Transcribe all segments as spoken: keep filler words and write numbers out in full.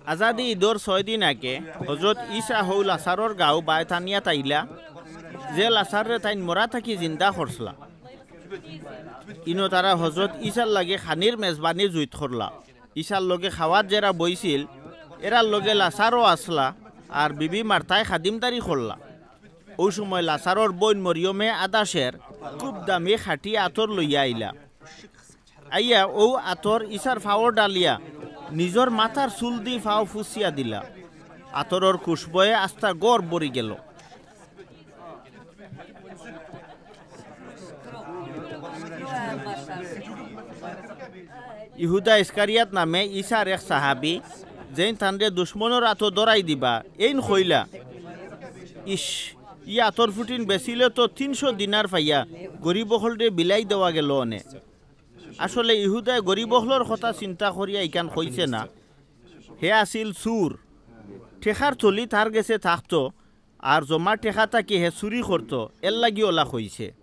আজাদি ইদর ছয় দিন আগে হজরত ইছা হউ লাসারর গাউ বায়তানিয়াত আইলা, যে লাসাররে তাইন মরা থাকি জিন্দা করছলা। ইনো তারা হজরত ইছার লাগি খানির মেজবানি জুইত করলা। ইছার লগে খাওয়াত যেরা বইছিল, এরার লগে লাসারও আছলা, আর বিবি মার্তায় খাদিমদারি করলা। অউ সময় লাসারর বইন মরিয়মে আদাসের খুব দামি খাটি আতর লইয়া আইলা। আইয়া অউ আতর ইছার ফাওর ডালিয়া নিজর মাথার চুল দি ফাও ফুছিয়া দিলা। আতরর খুশবয়ে আস্তা ঘর ভরি গেল। ইহুদা ইস্কারিয়াত নামে ইছার এক সাহাবি, যেইন তানরে দুশমনর আতো ধরাই দিবা, এইন কইলা, "ইশ, ই আতর ফুটিন বেচিলে তো তিনশো দিনার পাইয়া গরিব অকলরে বিলাই দেওয়া গেল অনে।" আসলে ইহুদায় গরিব অকলর কথা চিন্তা করিয়া ইখান কইছে না। হে আছিল চুর। টেকার থলি তার গেছে থাকতো, আর জমা টেকা থাকি হে চুরি করতো, এর লাগি অলা কইছে।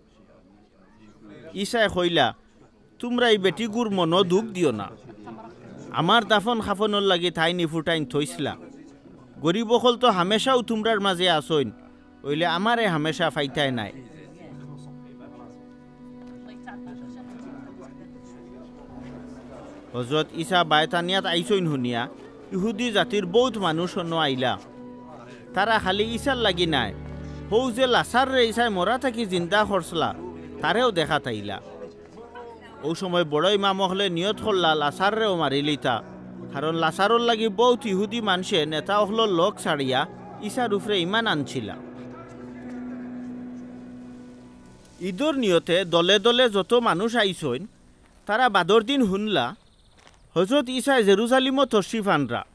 ইছায় কইলা, "তুমরা ই বেটিগুর মনো দুখ দিও না। আমার দাফন খাফনর লাগি তাইন ই ফুটাইন থইছলা। গরিব অকল তো হামেশাউ তুমরার মাঝে আছইন, অইলে আমারে হামেশা পাইতায় নায়।" হজরত ইছা বায়তানিয়াত আইছইন হুনিয়া ইহুদি জাতির বউত মানুষ অনো আইলা। তারা খালি ইছার লাগি নায়, হউ যে লাসাররে ইছায় মরা থাকি জিন্দা করছলা, তারেও দেখাত আইলা। অউ সময় বড় ইমাম অকলে নিয়ত করলা লাসাররেও মারিলিতা, কারণ লাসারর লাগি বউত ইহুদি মানষে নেতা অকলর লগ ছাড়িয়া ইছার উপরে ইমান আনছিলা। ইদর নিয়তে দলে দলে যত মানুষ আইছইন, তারা বাদর দিন হুনলা, হজরত ইছায় জেরুজালিমো তশরিফ আনরা।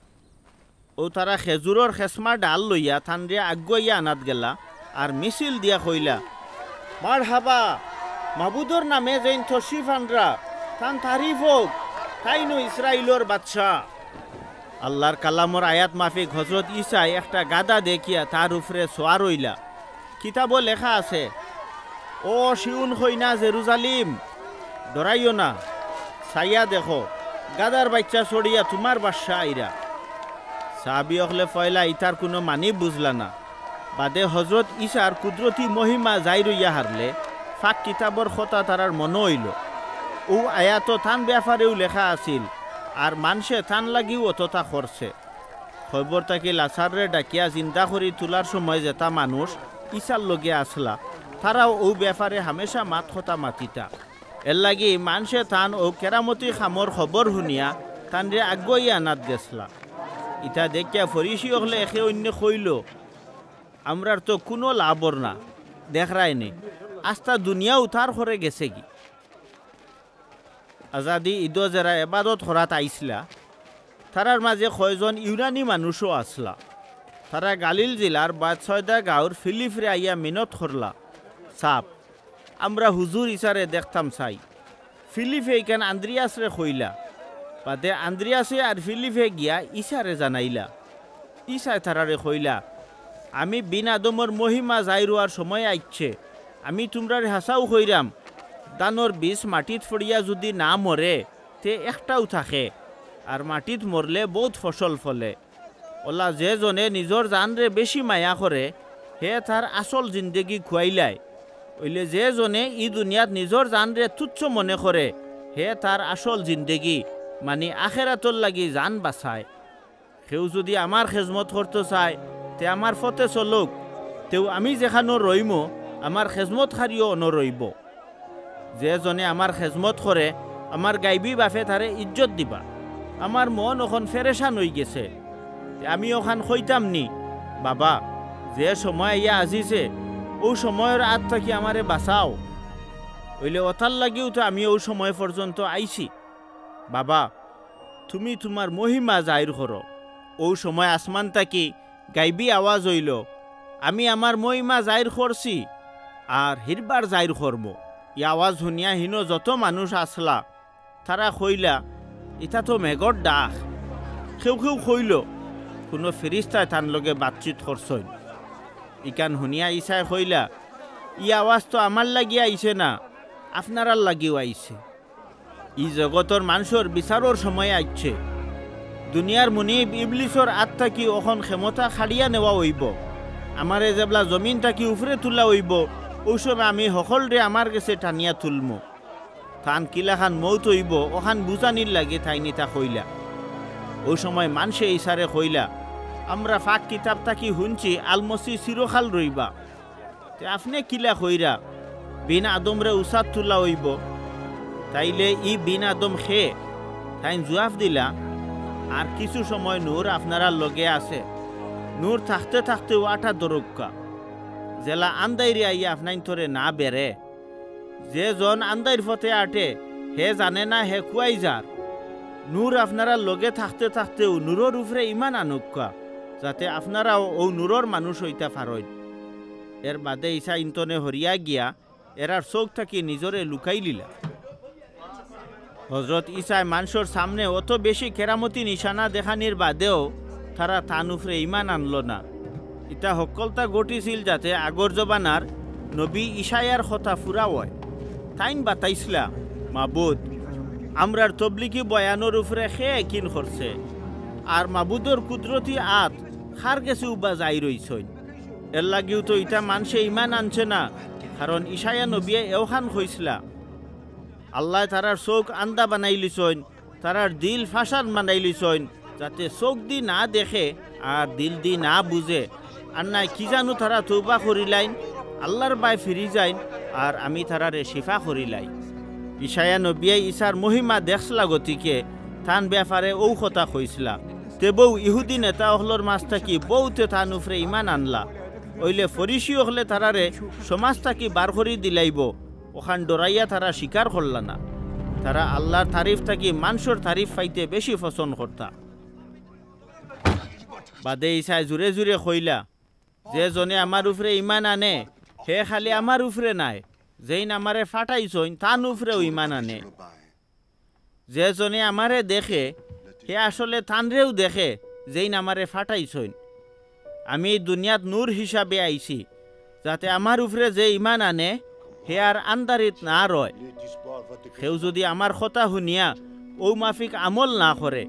অউ তারা খেজুরর খেসমা ডাল লইয়া তানরে আগুয়াইয়া আনাত গেলা, আর মিছিল দিয়া কইলা, "মারহাবা, মাবুদর নামে যেইন তশরিফ আনরা, তান তারিফ অউক, তাইনউ ইসরাইলর বাদশা।" আল্লার কালামর আয়াত মাফিক হজরত ইছায় একটা গাধা দেখিয়া তার উপরে সোয়ার অইলা। কিতাবো লেখা আছে, "ও শিউন কইনা জেরুজালিম, ডরাইও না, চাইয়া দেখো, গাধার বাইচ্চা চড়িয়া তুমার বাদশা আইরা।" সাহাবি অকলে পয়লা ইতার কুনু মানি বুঝলা না। বাদে হজরত ইছার কুদরতি মহিমা জাইর অইয়া হারলে পাক কিতাবর কথা তারার মনো অইলো। অউ আয়াতো তান ব্যাপারেউ লেখা আছিল, আর মানষে তান লাগিউ অততা করছে। কবর থাকি লাসাররে ডাকিয়া জিন্দা করি তুলার সময় যেতা মানুষ ইছার লগে আছলা, তারাও অউ ব্যাপারে হামেশা মাত-কথা মাতিতা। এরলাগি মানষে তান অউ কেরামতি কামর খবর হুনিয়া তানরে আগুয়াইয়া আনাত গেছলা। ইতা দেখিয়া ফরিসি অকলে একে অইন্যে কইলো, "আমরার তো কুনু লাভ অর না, দেখরায়নি, আস্তা দুনিয়াউ তার করে গেছেগি।" আজাদি ইদো যেরা এবাদত করাত আইছলা, তারার মাঝে কয়জন ইউনানি মানুষও আছলা। তারা গালিল জিলার বাদশয়দা গাউর ফিলিপরে আইয়া মিনত করলা, "সাব, আমরা হুজুর ইছারে দেখতাম চাই।" ফিলিপে ইখান আন্দ্রিয়াসরে কইলা। বাদে আন্দ্রিয়াসে আর ফিলিপে গিয়া ইছারে জানাইলা। ইছায় তারারে কইলা, "আমি বিন আদমর মহিমা জাইর অওয়ার সময় আইচ্ছে। আমি তুমরারে হাছাউ কইরাম, ধানর বীজ মাটিত পড়িয়া যুদি না মরে, তে একটাউ থাকে, আর মাটিত মরলে বউত ফসল ফলে। অলা যে জনে নিজর জানরে বেশি মায়া করে, হে তার আসল জিন্দেগি খুয়াইলায়। অইলে যে জনে ই দুনিয়াত নিজর জানরে তুচ্ছ মনে করে, হে তার আসল জিন্দেগি, মানি আখেরাতর লাগি জান বাচায়।" কেউ যুদি আমার খেজমত করতো চায়, তে আমার ফতে চলউক, তেউ আমি যেখানো রইমু, আমার খেজমতকারীও অনো রইবো। যে জনে আমার খেজমত করে, আমার গাইবি বাফে তারে ইজ্জত দিবা। আমার মন অখন ফেরেশান অইগেছে, তে আমি অখান কইতাম নি, "বাবা, যে সময় আইয়া আজিছে, অউ সময়র আত থাকি আমারে বাচাও।" অইলে অতার লাগিউ তো আমি অউ সময় পর্যন্ত আইছি। বাবা, তুমি তুমার মহিমা জাইর করো। অউ সময় আসমান থাকি গাইবি আওয়াজ অইলো, "আমি আমার মহিমা জাইর করছি, আর হিরবার জাইর করমু।" ই আওয়াজ হুনিয়া হিনো যত মানুষ আছলা, তারা কইলা, "ইতা তো মেঘর ডাক।" কেউ কেউ কইলো, "কুনু ফিরিস্তায় তান লগে বাতচিত করছইন।" ইখান হুনিয়া ইছায় কইলা, "ই আওয়াজ তো আমার লাগিয়া আইছে না, আপনারার লাগিউ আইছে।" ই জগতর মানষর বিচারর সময় আইচ্ছে। দুনিয়ার মুনিব ইবলিসর আত থাকি অখন ক্ষমতা কাড়িয়া নেওয়া অইবো। আমারে যেবলা জমিন থাকি উফরে তুলা অইবো, অউ সময় আমি হকলরে আমার গেছে টানিয়া তুলমু। তান কিলাখান মউত অইবো, অখান বুঝানির লাগি তাইন ইতা কইলা। অউ সময় মানষে ইছারে কইলা, "আমরা পাক কিতাব থাকি হুনছি আল মসি চিরকাল রইবা। তে আপনে কিলা কইরা বিন আদমরে উচাত তুলা অইবো? তাইলে ই বিন আদম কে?" তাইন জুয়াফ দিলা, "আর কিছু সময় নূর আপনারার লগে আছে। নূর থাকতে থাকতেউ আটা ধরউক্কা, যেলা আন্দাইরে আইয়া আপনাইন্তরে না বেড়ে। যে জন আন্দাইর পথে আটে, হে জানে না হে কুয়াই যার। নূর আপনারার লগে থাকতে থাকতেউ নূরর উফরে ইমান আনউক্কা, যাতে আপনারাও অউ নূরর মানুষ অইতা পারইন।" এর বাদে ইছা ইনতনে হরিয়া গিয়া এরার চউখ থাকি নিজরে লুকাইলিলা। হজরত ইছায় মানষর সামনে অত বেশি কেরামতি নিশানা দেখানির বাদেও তারা তান উফরে ইমান আনলো না। ইতা হক্কলতা ঘটিছিল যাতে আগর জমানার নবী ইশায়ার কথা পুরা অয়। তাইন বাতাইছলা, "মাবুদ, আমরার তবলিগি বয়ানর উফরে কে একিন করছে? আর মাবুদর কুদরতি আত কার গেছে উবা যাই রইছইন?" এর লাগিউ তো ইতা মানষে ইমান আনছে না, কারণ ইশায়া নবিয়ে এওখান কইছলা, আল্লায় তারার চউখ আন্দা বানাইলিছইন, তারার দিল ফাশান বানাইলিছইন, যাতে চউখ দি না দেখে আর দিল দি না বুঝে, আর নায় কি জানু তারা তওবা করিলাইন, আল্লার বায় ফিরি যাইন, আর আমি তারারে শিফা করিলাই। ইশায়া নবিয়ে ইছার মহিমা দেখছলা গতিকে তান ব্যাপারে অউ কথা কইছলা। তেবউ ইহুদি নেতা অকলর মাজ থাকি বউতে তান উফরে ইমান আনলা। অইলে ফরিশি অকলে তারারে সমাজ থাকি বার করি দিলাইবো, অখান ডরাইয়া তারা স্বীকার করলা না। তারা আল্লার তারিফ থাকি মানষর তারিফ পাইতে বেশি পছন্দ করতা। বাদে ইছায় জুরে জুরে কইলা, "যে জনে আমার উফরে ইমান আনে, হে খালি আমার উফরে নায়, যেইন আমারে ফাটাইছইন, তান উফরেও ইমান আনে। যে জনে আমারে দেখে, হে আসলে তানরেও দেখে, যেইন আমারে ফাটাইছইন। আমি দুনিয়াত নূর হিসাবে আইছি, যাতে আমার উফরে যে ইমান আনে, হে আর আন্দারিত না রয়। কেউ যুদি আমার কথা হুনিয়া অউ মাফিক আমল না করে,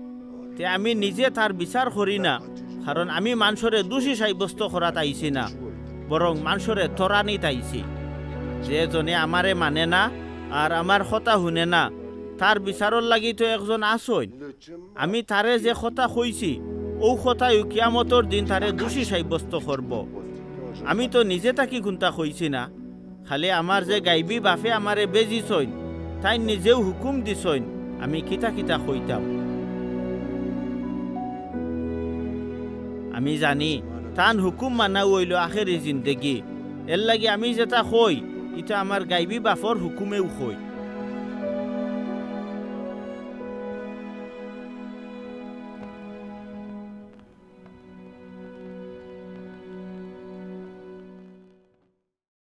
তে আমি নিজে তার বিচার করি না, কারণ আমি মানষরে দুষী সাব্যস্ত করাত আইছি না, বরং মানষরে তরানিত আইছি। যে জনে আমারে মানে না আর আমার কথা হুনে না, তার বিচারর লাগি তো একজন আছইন। আমি তারে যে কথা কইছি, অউ কথায়উ কিয়ামতর দিন তারে দুষী সাব্যস্ত করবো। আমি তো নিজে থাকি কুন্তা কইছি না, খালি আমার যে গাইবি বাফে আমারে বেজিছইন, তাইন নিজেউ হুকুম দিছইন, আমি কিতা কিতা কইতাম। আমি জানি, তান হুকুম মানাউ অইলো আখেরি জিন্দেগি। এরলাগি আমি যেতা কই, ইতা আমার গাইবি বাফর হুকুমেউ কই।"